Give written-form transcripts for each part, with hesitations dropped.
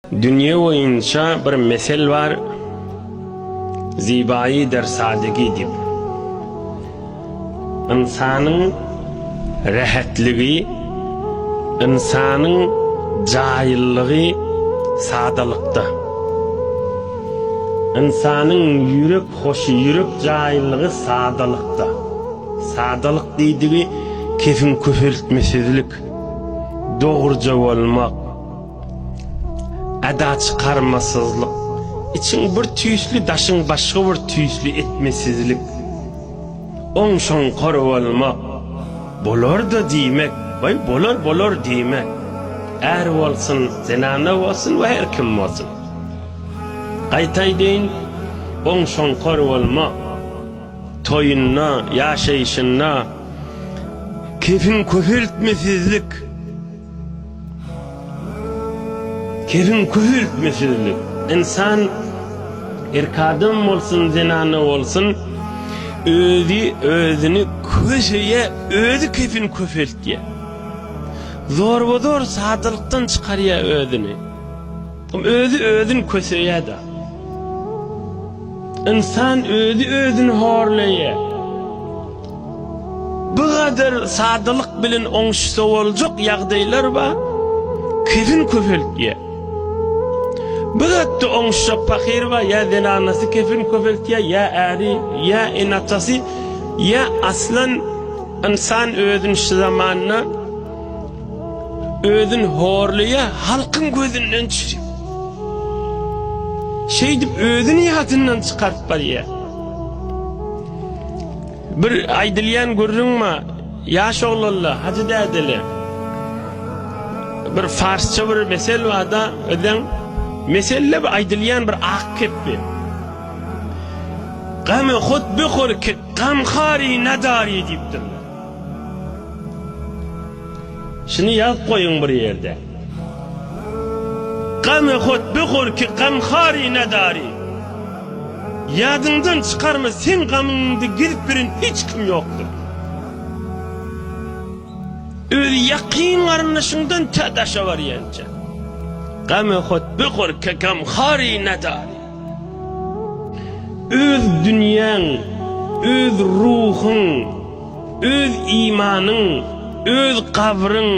Dünýe boýunça bir mesel bar, Zibaýy der sadegi diýip. Ynsanyň rähetligi, ynsanyň jaýyllygy sadalykda. Ynsanyň ýürek hoşy, ýürek jaýyllygy sadalykda. Sadalyk diýdigi kefiň köpeltmesizlik, dogruja bolmak. Eda çykarmasyzlyk, içiň bir tüýsli, daşyň başga bir tüýsli etmesizlik, oňşoňkar bolmak, bolar-da diýmek, waý, bolar, bolar diýmek, är bolsun, zenana bolsun we her kim bolsun. Gaýta aýdaýyn, oňşoňkar bolmak, toýunda, ýaşaýşynda kefiň köpeltmesizlik, Keriň köpeltmesizlik. Ynsan erk adam bolsun, zenana bolsun, özi özüni köseýä, özi kefini köpeltýä. Zorba-zor sadalykdan çykarýa özüni. Özi özüni köseýä-de. Ynsan özi özüni horlaýa. Bu gadar sadalyk bilen oňşsa boljak ýagdaýlar bar, kefin köpeltýär. Bu zatda oňşjak pahyr bar, ýa zenanasy kefin köpeltýär, ýa äri, ýa ene-atasy, ýa aslan ynsan özüni şu zamanda özüni horlaýar, halkyň gözünden düşürýär. Şeýdip özüni ýadyndan çykaryp barýar. Bir aýdylýan gürrüň bar, ýaş oglanlar, hajy dädeler. Bir farsça bir mesel bar-da, özem meselde bir aýdylýan bir ak kepbi. Gamy hut bihur ki gamhari nadari diýipdirler. Şuny ýazyp goýuň bir ýerde. Gamy hut bihur ki gamhari nadari. Ýadyňdan çykarma seň gamyňda gezip ýören hiç kim ýokdur. Öz ýakyn garyndaşyňdan tä daşa barýança. Gamy hut bihur ki gamhari nadari. Öz dünýäň, öz ruhuň, öz imanyň, öz gabryň,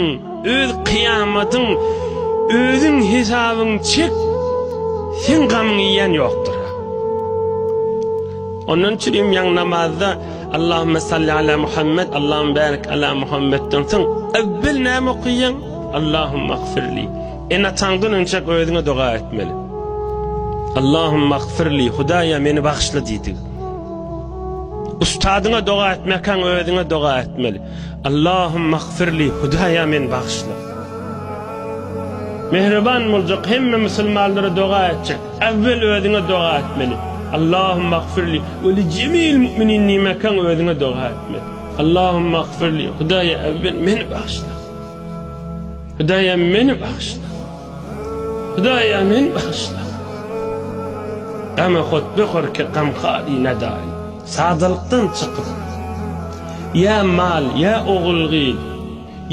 öz kyýamatyň, özüň hesabyňy çek, seň gamyňy iýen ýokdur. Ondan üçin ýaň namazda Allahümme salli ala Muhammed, Allahümme barik ala Muhammedden soň evvel näme okaýaň? Allahümme agfirli. Ene-ataňdan önçäk özüňe doga etmeli. Allahümme agfirli, Hudaýa meni bagyşla diýdik. Ustadyňa doga etmäkäň özüňe doga etmeli. Allahümme agfirli, Hudaýa meni bagyşla. Mähriban boljak hemme musulmanlara doga etjek. Äwwel özüňe doga etmeli. Allahümme agfirli we li jemil mu'minin diýmäkäň özüňe doga etmeli. Allahümme agfirli, Hudaýa äwwel meni bagyşla. Hudaýa meni bagyşla. Hudaýa meni bagyşla. Gama hut bihur ki gamhari nedari. Sadalykdan çykyp, ýa mal, ýa ogul-gyz,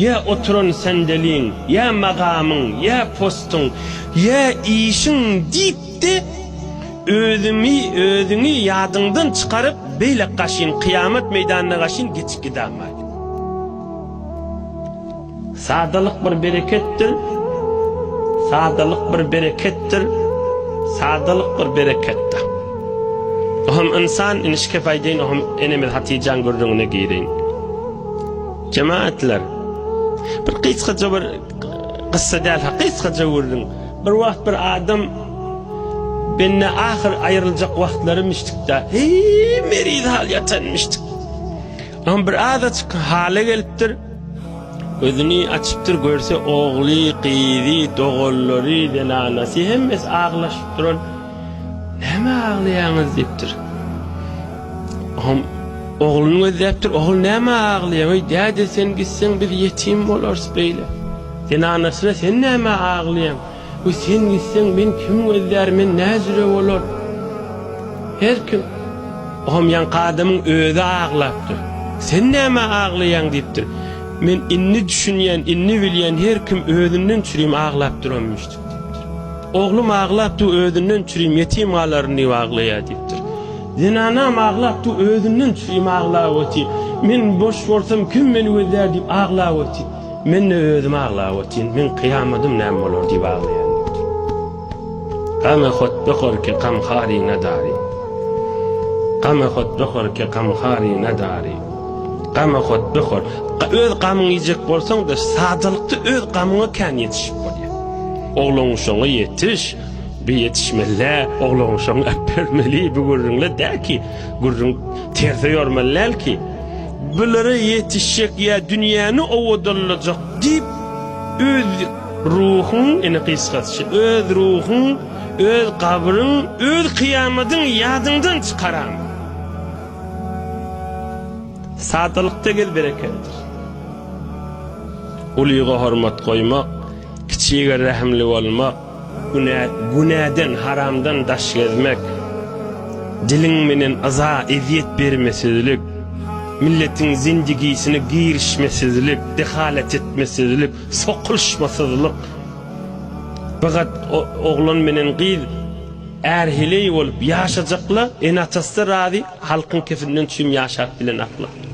ýa oturan sendeliň, ýa magamyň, ýa postuň, ýa işiň diýip-de, özümi, özüňi ýadyňdan çykaryp, beýle gaşyn, kyýamat meýdanyna gaşyn geçip gidämaý. Sadalyk bir bereketdir, Sadalyk bir bereketdir, Sadalyk bir bereketdir. Oham ynsan inişkep aýdaýyn, oham enemiz Hatyjaň gürrüňine gireýin. Jemaatlar, bir gysgaça bir gyssa däl, ha gysgaça gürrüň. Bir wagt bir adam bende ahyr aýryljak wagtlary mişdik-de, heý, meriz hal ýatan mişdik. Oňa bir azajyk hala gelipdir. Gözüni açypdyr, görse ogly, gyzy, doganlary, zenanasy hemmesi aglaşyp duran. Näme aglaýaňyz diýipdir. Oňam ogluny gözläpdir. Ogul näme aglaýaň? Eý däde sen gitseň biz ýetim bolarys beýle. Zenanasyna sen näme aglaýaň? We sen gitseň men kimi gözlär, men näjüre bolar? Her kim, Oňam ýaňky adamyň özi aglapdyr. Sen nämä aglaýaň diýipdir. Men indi düşünýän, indi bilýän her kim özünden çürim aglap duranmyşdyk diýipdir. Oglum aglap dur özünden çürim ýetim galaryn diýip aglaýar diýipdir. Zenanam aglap dur özünden çürim aglap otyr. Men boş bolsam kim meni gözlär diýip aglap otyr. Men-de özüm aglap otyryn, meň kyýamadym näme bolar diýip aglaýan diýipdir. Gama hot behor ki gamhary nadary. Gama hot behor ki gamhary nadary. Gama hot behor. Öz gamyňy iýjek bolsaň-da, sadalykda öz gamyňa kän ýetişip bolýar. Oglan-uşagyňa ýetiş, bir ýetişmeli-dä, oglan-uşagyňy äpbermeli, bu gürrüňle däl ki, gürrüň terse ýormaly däl ki. Bulara ýetişjek ýa dünýäni owadanlajak diýip, öz ruhuň, ine gysgasy, öz ruhuň, öz gabryň, öz kyýamadyň ýadyňdan çykaran. Sadalykda gel bereketdir. Ulyga hormat goýmak, kiçige rehimli bolmak, günä, günäden, haramdan daş gezmek, diliň menen yza, ezýet bermesizlik, milletiň zindigisine girişmesizlik, dehalet etmesizlik, sokulyşmasyzlyk. Bigat oglan menen gyz är-heleý bolup ýaşajakla, ene-atasy-da razy, halkyň kefinden çüým ýaşap bilen aklyk.